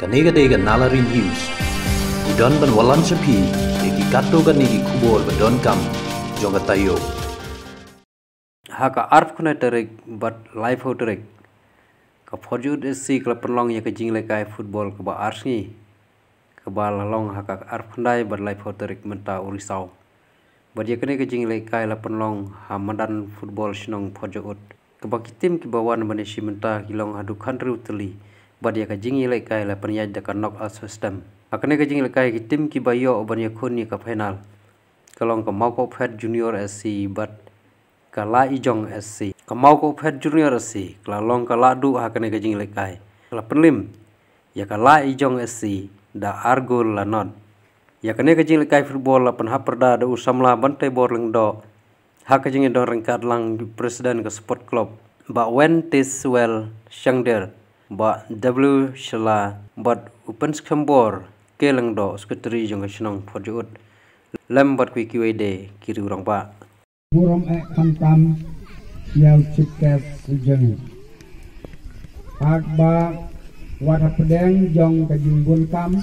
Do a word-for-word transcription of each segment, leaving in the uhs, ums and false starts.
Kane ka dei ka Nalari News. Ngi don ban wallam sha phi ïa ki katto katne ki khubor ba donkam jong ka taïew. Ha ka arphew khyndai tarik bad laiphew tarik, ka Phorjaud S C ka la pynlong ïa ka jingïalehkai football kaba ar sngi, kaba la long ha ka arphew khyndai bad laiphew tarik mynta u Risaw. Bad ïa kane ka jingïalehkai la pynlong ha madan football shnong Phorjaud, kaba ki tim kiba wan ban ïashim bynta ki long haduh khathynriew tylli. Bad ïa ka jingïalehkai la pynïaid da ka knockout system. Ha kane ka jingïalehkai ki tim kiba ïoh ban ïakhun ïa ka final ka long ka Mawkohphet Junior S C bad ka La Ijong S C. Ka Mawkohphet Junior S C ka la long ka lahduh ha kane ka jingïalehkai, ka la pynlip ïa ka La Ijong S C da ar gol la nod. Ïa kane ka jingïalehkai football la pynhap pyrda da u samla Banteibor Lyngdoh, ha ka jingïadon ryngkat lang u president ka sport club, Bah Wentiswell Shangder, Bah W Shylla bad u Pynskhem Bor K Lyngdoh, secretary jong ka shnong Phorjaud, lem bad kiwei kiwei de ki riew rangbah. Burom eh khamtam ïa u chief guest jong ngi. Haba wat hapdeng jong ka jingbun kam,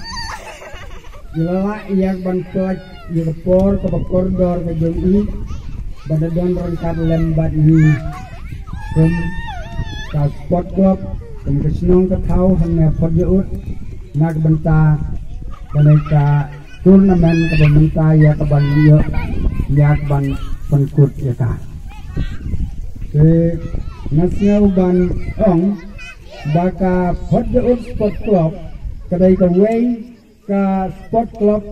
ngi la lah ïa ban pynlait ïa ka por kaba kordor ka jong i, ba da don ryngkat lem bad ngi kum ka sport club, kum ka shnong ka thaw hangne Phorjaud, na ka bynta kane ka tournament kaba mynta ïa kaban ïoh ïa kaban pynkut ïa ka. Te nga sngew ban ong ba ka Phorjaud Sport Club ka dei kawei ka sport club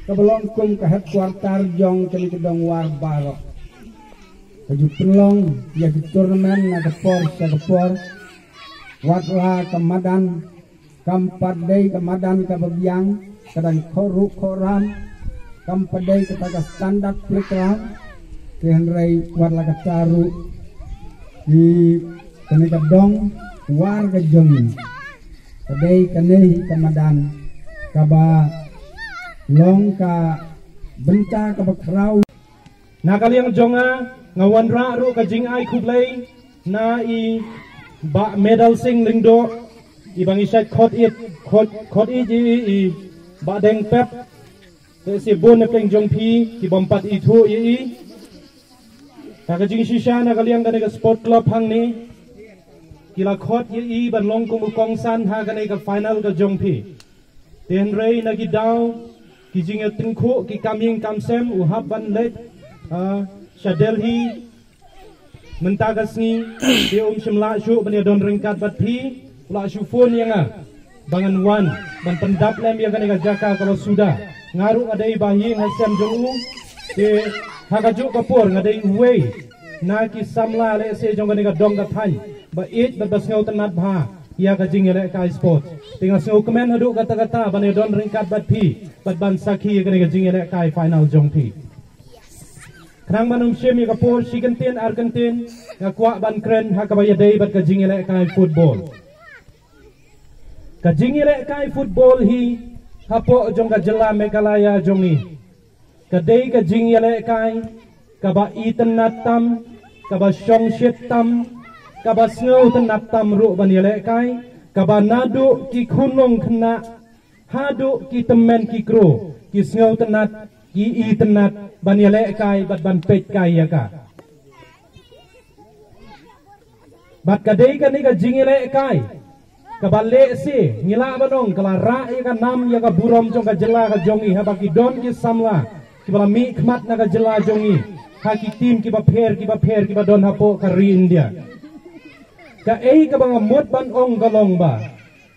kaba long kum ka headquarter jong kane ka dong War baroh. Ka ju pynlong ïa ki tournament na ka por sha ka por, wat la ka madan kam pat dei ka madan kaba biang, ka dang khohruh khohram, kam pat dei kata ka standard playground. Te hynrei wat la kata ruh, i kane ka dong War ka jong ngi, ka dei kane hi ka madan kaba long ka bynta kaba khraw. Na ka liang jong nga, nga wanrah ruh ka jingai khublei na i Bah Medal Sing Lyngdoh, i ba ngi shait khot ïeit, khot, khot ïeit ïa i, i Bah Deng Pep, te shi bun na pdeng jong phi ki bym pat ithuh ïa i. Na ka jingshisha na ka liang kane ka sport club hangne, ki la khot ïa i ban long kum u kongsan ha kane ka final ka jong phi. Te hynrei na ki daw ki jingïatyngkhuh ki kam ïing kam sem, u hap ban leit, ah, sha Delhi mynta ka sngi, te um shym lah shuh ban ïadon ryngkat bad phi, u la shu phone ïa nga ba ngan wan ban pyndap lem ïa kane ka jaka kaba suda. Nga ruh nga dei ba ïing ha sem jong u, te ha kajuh ka por nga dei uwei na ki samla lehse jong kane ka dong ka thaiñ ba ïeit bad ba sngewtynnat bha ïa ka jingïalehkai sports. Te nga sngewkmen haduh katta katta ban ïadon ryngkat bad phi bad ban sakhi ïa kane ka jingïalehkai final jong phi. Khnang ban ym shim ïa ka por shi kyntien ar kyntien, nga kwah ban kren ha kaba ïadei bad ka jingïalehkai football. Ka jingïalehkai football hi hapoh jong ka jylla Meghalaya jong ngi, ka dei ka jingïalehkai kaba itynnat tam, kaba shongshit tam, kaba sngewtynnat tam ruh ban ïalehkai, kaba naduh ki khunlung khynnah haduh ki tymmen ki kro ki sngewtynnat, ki itynnat ban ïalehkai bad ban peitkai ïa ka. Bad ka dei kane ka jingïalehkai kaba lehse ngi lah ban ong ka la rah ïa ka nam ïa ka burom jong ka jylla ka jong ngi, haba ki don ki samla kiba la mihkhmat na ka jylla jong ngi ha ki team kiba pher kiba pher kiba don hapoh ka ri India. Kaei kaba nga mut ban ong ka long ba,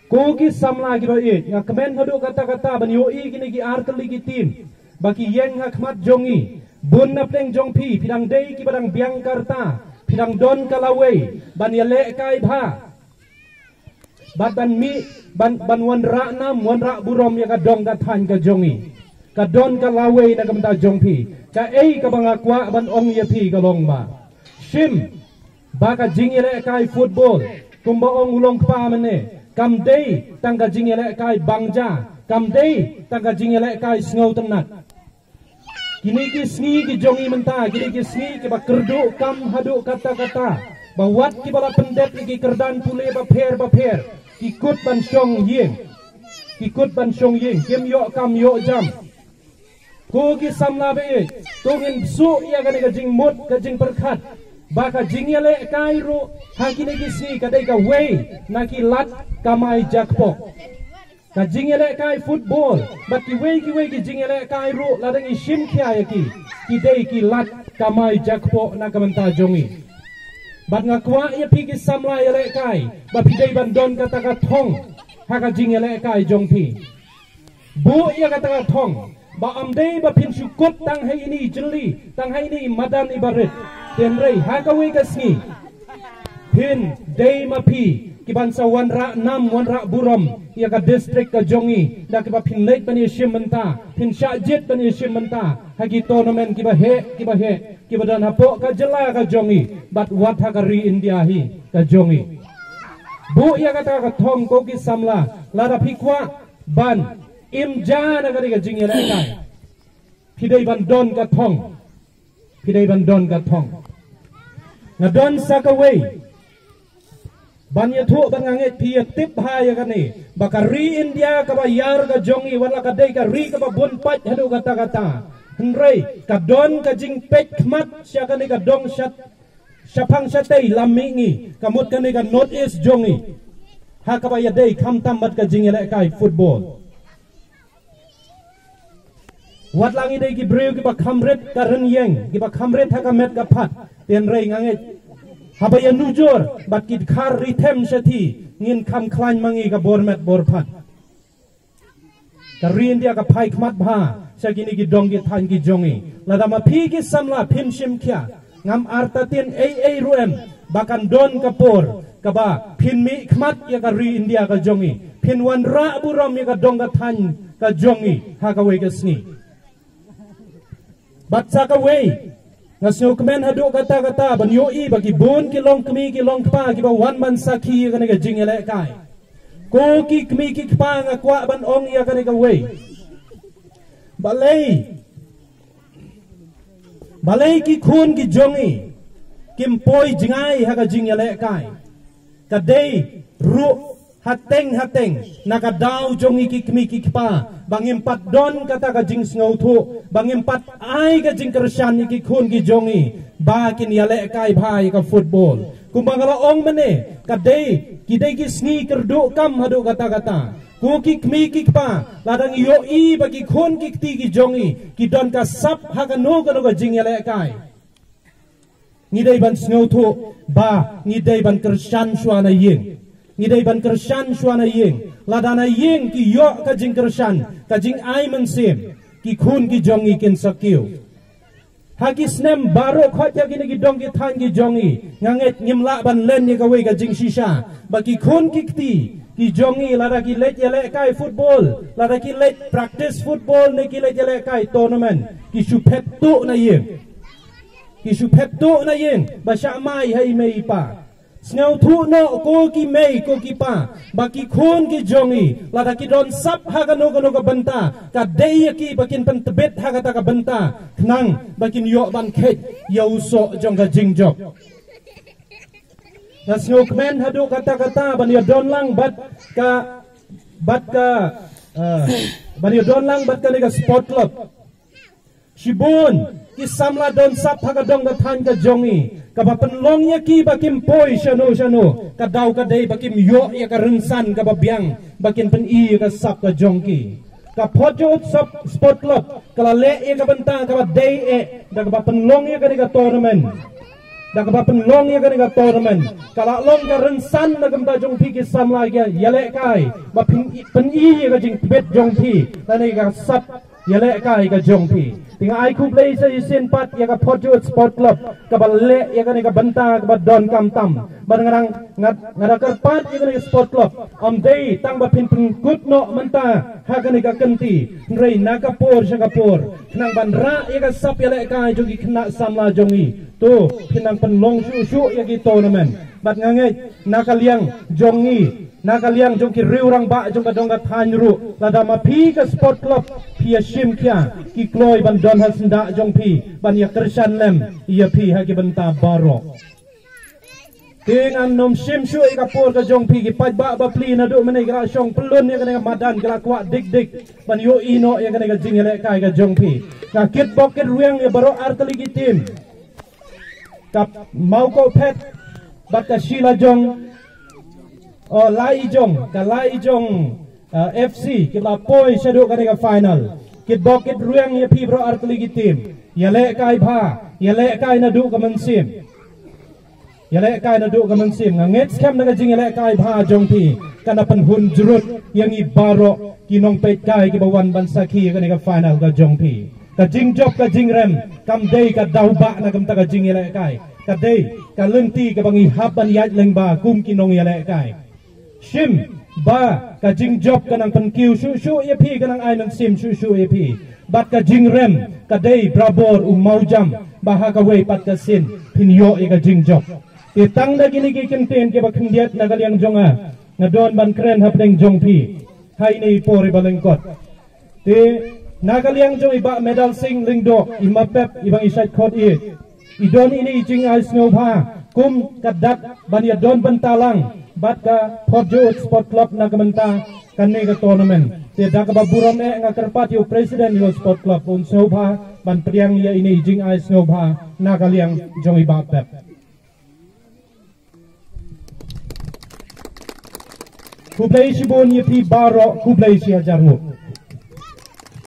ko ki samla kiba ïeit, nga kmen haduh katta katta ban ïohi kine ki ar tylli ki team ba ki ïeng ha khmat jong ngi. Bun na pdeng jong phi, phi dang dei kiba dang biang ka rta, phi dang don ka lawei ban ïalehkai bha bad ban mih, ban, ban wanrah nam wanrah burom ïa ka dong ka thaiñ ka jong ngi. Ka don ka lawei na ka bynta jong phi. Kaei kaba nga kwah ban ong ïa phi ka long ba, shim ba ka jingïalehkai football, kumba ong u longkpa mynne, kam dei tang ka jingïalehkai bangja, kam dei tang ka jingïalehkai sngewtynnat. Kine ki sngi ki jong ngi mynta, kine ki sngi kiba kyrduh kam haduh katta katta, ba wat kiba la pyndep ïa ki kyrdan pule bapher bapher ki kut ban shong ïing. ki kut ban shong ïing, kim ïoh kam ïoh jam. Ko ki samla ba ïeit, to ngin bsuh ïa kane ka jingmut, ka jingpyrkhat ba ka jingïalehkai ruh ha kine ki sngi ka dei kawei na ki lad kamai jakpoh. Ka jingïalehkai football bad kiwei kiwei ki jingïalehkai ruh, lada ngi shim khia ïa ki, ki dei ki lad kamai jakpoh na ka bynta jong ngi. Bad nga kwah ïa phi ki samla ïalehkai ba phi dei ban don kata ka thong ha ka jingïalehkai jong phi. Buh ïa kata ka thong ba ym dei ba phin shu kut tang ha ine i jylli, tang ha ine i madan iba rit. Hynrei ha kawei ka sngi phin dei ma phi ki ban sa wanrah nam wanrah burom ïa ka district ka jong ngi, da kiba phin leit ban ïashim bynta, phin shah jied ban ïashim bynta ha ki tournament kiba heh kiba heh kiba don hapoh ka jylla ka jong ngi bad wat ha ka ri India hi ka jong ngi. Buh ïa kata ka thong ko ki samla, lada phi kwah ban im ja na kane ka jingïalehkai, phi dei ban don ka thong. Phi dei ban don ka thong. Nga don sa kawei ban ïathuh bad nga ngeit phi ïa tip bha ïa kane, ba ka ri India kaba ïar ka jong ngi, wat la ka dei ka ri kaba bun paid haduh katta katta, hynrei ka don ka jingpeit khmat sha kane ka dong shat shaphang shatei lam mihngi, ka mut kane ka North East jong ngi, ha kaba ïadei khamtam bad ka jingïalehkai football. Wat la ngi dei ki briew kiba kham rit ka rynïeng, kiba kham rit ha ka met ka phad, hynrei nga ngeit haba ïa nujor bad ki dkhar rithem shathie, ngin kham khlaiñ ma ngi ka bor met bor phad. Ka ri India ka phai khmat bha sha kine ki dong ki thaiñ ki jong ngi. Lada ma phi ki samla phin shim khia, ngam artatien ei ei ruh em ba kan don ka por kaba phin mih khmat ïa ka ri India ka jong ngi, phin wanrah burom ïa ka dong ka thaiñ ka jong ngi ha kawei ka sngi. Bad sa kawei, nga sngewkmen haduh katta katta ban ïohi ba ki bun ki longkmie ki longkpa kiba wan ban sakhi ïa kane ka jingïalehkai. Ko ki kmie ki kpa, nga kwah ban ong ïa kane kawei. Balei, balei ki khun ki jong ngi kim poi jngai ha ka jingïalehkai? Ka dei ruh hateng hateng na ka daw jong ngi ki kmie ki kpa ba ngim pat don kata ka jingsngewthuh, ba ngim pat ai ka jingkyrshan ïa ki khun ki jong ngi ba kin ïalehkai bha ïa ka football. Kumba nga la ong mynne, ka dei, ki dei ki sngi kyrduh kam haduh katta katta. Ko ki kmie ki kpa, lada ngi ïohi ba ki khun ki kti ki jong ngi ki don ka sap ha kano kano ka jingïalehkai, ngi dei ban sngewthuh ba ngi dei ban kyrshan shuwa na ïing. Ngi dei ban kyrshan shuwa na ïing. Lada na ïing ki ïoh ka jingkyrshan, ka jingai mynsiem, ki khun ki jong ngi kin sa kiew. Ha ki snem baroh khoit ïa kine ki dong ki thaiñ ki jong ngi, nga ngeit ngim lah ban len ïa kawei ka jingshisha ba ki khun ki kti ki jong ngi, lada ki leit ïalehkai football, lada ki leit practice football ne ki leit ïalehkai tournament, ki shu phet tuh na ïing. Ki shu phet tuh na ïing ba shah mai ha i mei i pa. Sngewthuh noh ko ki mei ko ki pa ba ki khun ki jong ngi, lada ki don sap ha kano kano ka bynta, ka dei ïa ki ba kin pyntbit ha kata ka bynta khnang ba kin ïoh ban kheit ïa u soh jong ka jingjop. Nga sngewkmen haduh katta katta ban ïadon lang bad ka, bad ka, ah, ban ïadon lang bad kane ka sport club. Shibun ki samla don sap ha ka dong ka thaiñ ka jong ngi, kaba pynlong ïa ki ba kim poi shano shano, ka daw ka dei ba kim ïoh ïa ka rynsan kaba biang ba kin pyni ïa ka sap ka jong ki. Ka Photjhut Sap-, Sport Club ka la leh ïa ka bynta kaba dei eh da kaba pynlong ïa kane ka tournament. Da kaba pynlong ïa kane ka tournament, ka la long ka rynsan na ka bynta jong phi ki samla ïa, ïalehkai, ba pyn-, pyni ïa ka jingtbit jong phi lane ka sap ïalehkai ka jong phi. Te nga ai khublei sa shisien pat ïa ka Photjhut Sport Club kaba leh ïa kane ka bynta kaba donkam tam. Bad nga dang, nga, nga da kyrpad ïa kane ka sport club, ym dei tang ba phin pynkut noh mynta ha kane ka kynti, hynrei na ka por sha ka por, khnang ban rah ïa ka sap ïalehkai jong ki khynnah samla jong ngi, to phin nang pynlong shuh shuh ïa ki tournament. Bad nga ngeit na ka liang jong ngi, na ka liang jong ki riew rangbah jong ka dong ka thaiñ ruh, lada ma phi ka sport club phi ïa shim khia, ki kloi ban don ha syndah jong phi ban ïa kyrshan lem ïa phi ha ki bynta baroh. Te ngan nym shim shuh ïa ka por ka jong phi, ki paidbah bapli naduh mynne ki la shong pyllun ïa kane ka madan, ki la kwah dik dik ban ïohi noh ïa kane ka jingïalehkai ka jong phi. Nga kitbok kitrwiang ïa baroh artylli ki team. Ka Mawkohphet bad ka Shilajong, o, Laijong, ka Laijong, uh, F C, ki la poi shaduh kane ka final. Kitbok kitrwiang ïa phi baroh artylli ki team. Ïalehkai bha, ïalehkai naduh ka mynsiem. Ïalehkai naduh ka mynsiem. Nga ngeit skhem na ka jingïalehkai bha jong phi, kan da pynhun jrut ïa ngi baroh ki nongpeitkai kiba wan ban sakhi ïa kane ka final ka jong phi. Ka jingjop ka jingrem kam dei ka daw ba na ka bynta ka jingïalehkai. Ka dei ka lynti kaba ngi hap ban ïaid lyngba kum ki nongïalehkai. Shim ba ka jingjop ka nang pynkiew shuh shuh ïa phi, ka nang ai mynsiem shuh shuh ïa phi. Bad ka jingrem ka dei barabor u mawjam ba ha kawei pat ka sien phin ïoh ïa ka jingjop. Te tang da kine ki kyntien kiba khyndiat na ka liang jong nga, nga don ban kren hapdeng jong phi ha ine i por iba lyngkot. Te na ka liang jong i Bah Medal Sing Lyngdoh, i mapep iba ngi shait khot ïa, i don ine i jingai sngewbha kum ka dak ban ïadon bynta lang bad ka Phohjoud Sport Club na ka bynta kane ka tournament. Te da kaba burom eh nga kyrpad ïa u president ïa u Sport Club un sngewbha ban pdiang ïa ine i jingai sngewbha na ka liang jong i Bah Pep. Khublei shibun ïa phi baroh, khublei shihajar nguh.